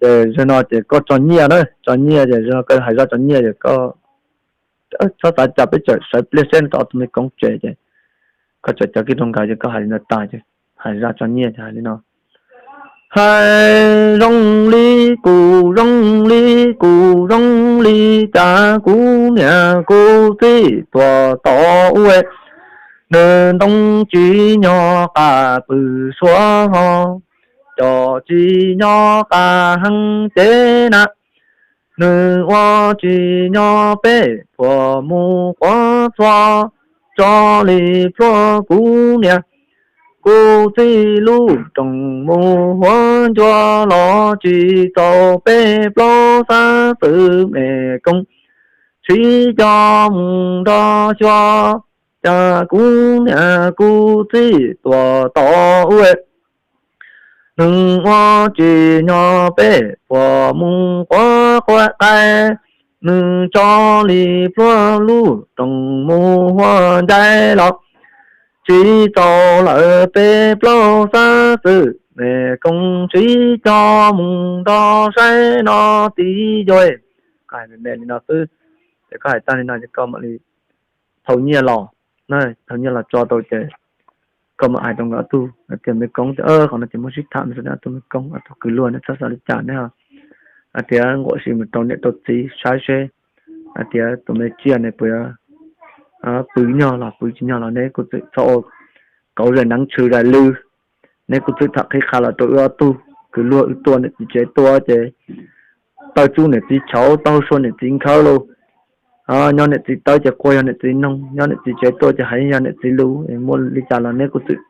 Ces zaum no ces koj tso nyiaj na, tso nyiaj ces zaum no koj hais zaj tso nyiaj ces koj txhob xav cas, peb tseem sawv pliag seb rau tus me koob tsev ces koj tseem cov kib rau nkawd ces koj hais li no tas ces hais zaj tso nyiaj ces hais li no: Hais zoo li kuv, zoo li kuv, zoo li cas kuv niam kuv txiv tuag tod ua, nws ntoo tsis nyob qab pw suav ho, cov tsis nyob qab heev ces na, nws ua tsis nyob peb puag mus quav txhua, tso li pluag kuv niam kuv txiv lub rooj mus huab ncua los tsis txaus peb plaub xab xwm me koob, tsis coj mus nrog xyuas, cas kuv niam kuv txiv tuag tod ua, nws ua tsis nyob peb puag mus quav quav qaib, nws tso li pluag lub rooj mus huab ncua los tsis txaus lawm peb plaub xab xwm me koob, tsis coj mus nrog saib no txiv yuav. Koj hais me me li no xwb, ces koj hais tag li no ces koj mam li thau nyiaj los, thau nyiaj los tso rau ces koj mam hais rau nkawd ob tug hais tias me koob tias qhov no ces muab sib tham me rau ob tug me koob, ob tug kwv luag, neb txhob xav li cas, neb hais tias nquam sis mus rau niam rau txiv saib seb hais tias tus me tsiaj ne puas pw nyob los pw tsis nyob los neb kuj txwm txhob ua kauv zais neeb tshw zais lw. Neb kuj txwm tham qhib qha los rau wb ob tug kwv luag, wb tuaj niam txiv tsev tuaj ces taw tsub niam txiv tshauv, taw hau sua niam txiv nkhawv lug, nyob niam txiv tawv ces quaj yog niam txiv noog, nyob niam txiv tsev tuaj ces hais yog niam txiv lus. Muaj li cas los neb kuj txwm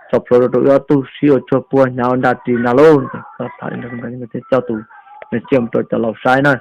tso plhuav rau rau wb ob tug sib ua tsuag puag hnyav ua nra ris ntag lauj. Ces koj tham li no nkawd thiaj coj tus me tsiaj mus rau cov laus saib na.